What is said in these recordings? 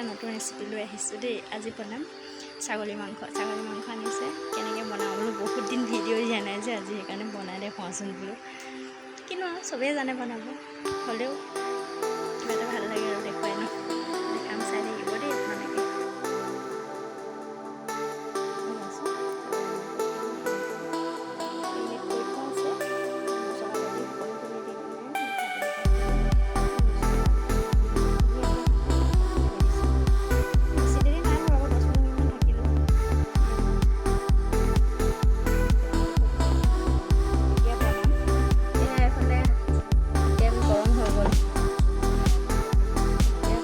এটা নতুন ৰেচিপি লৈ আহিছোঁ দেই। আজি বনাম ছাগলী মাংস। ছাগলী মাংস আনিছে, কেনেকৈ বনাওঁ বোলো, বহুত দিন ভিডিঅ' দিয়া নাই যে, আজি সেইকাৰণে বনাই দেখুৱাওঁচোন বোলো। কিনো আৰু চবেই জানে বনাব, হ'লেও কিবা এটা ভাল লাগে আৰু দেখুৱাই ন। দেখাম, চাই থাকিব দেই আপোনালোকে। কৰি থোৱা আছে মছলা পাতি সকলোখিনি দি পিনে বেছি দেৰি নাই হোৱা বাৰু, 10 মিনিটমান থাকিলোঁ। এতিয়া বনাম। এয়া এইফালে তেল গৰম হৈ গ'ল। এতিয়া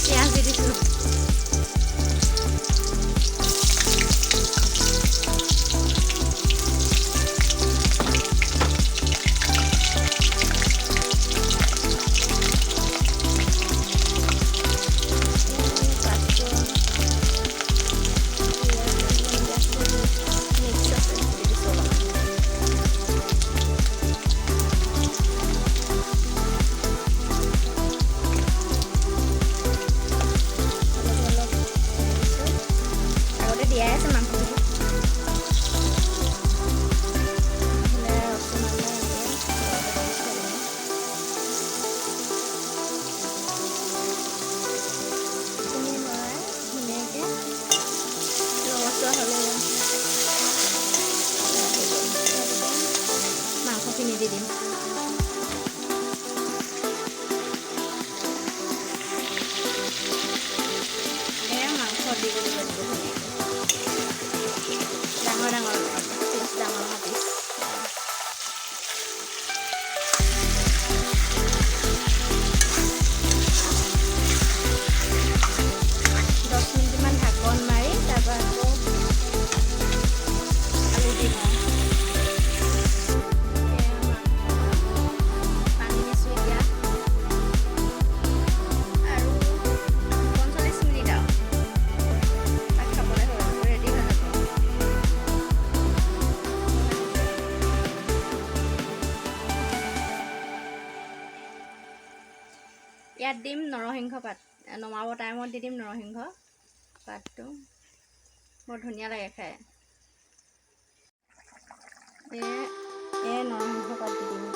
পিঁয়াজ দি দিছোঁ। পাঁচফোৰণ, মিক্স আছে, দি দিছোঁ অলপমান। হালধি অলপ দি দিছোঁ, আগতে দিয়াই আছে মাংসখিনি। এইফালে ৰচুন, আদা এনেকৈ দিছোঁ অলপমান। এইখিনি লৰাই ধুনীয়াকৈ ৰঙচুৱা হ'লে হৈ গ'ল। মাংসখিনি দি দিম। এয়া মাংস দিব লাগিব ধুনীয়াকৈ, ডাঙৰ ডাঙৰ পিচ, ডাঙৰ ডাঙৰ পিচ। 10 মিনিটমান ঢাকন মাৰি তাৰপৰা আকৌ আলু দিম। আৰু এয়া মাংস পানী দিছোঁ এতিয়া। আৰু 45 মিনিট আৰু তাক খাবলৈ হৈ যাব, ৰেডি হৈ যাব। ইয়াত দিম নৰসিংহ পাত, নমাব টাইমত দি দিম নৰসিংহ পাতটো, বৰ ধুনীয়া লাগে খাই। এই নৰসিংহ পাত দি দিম।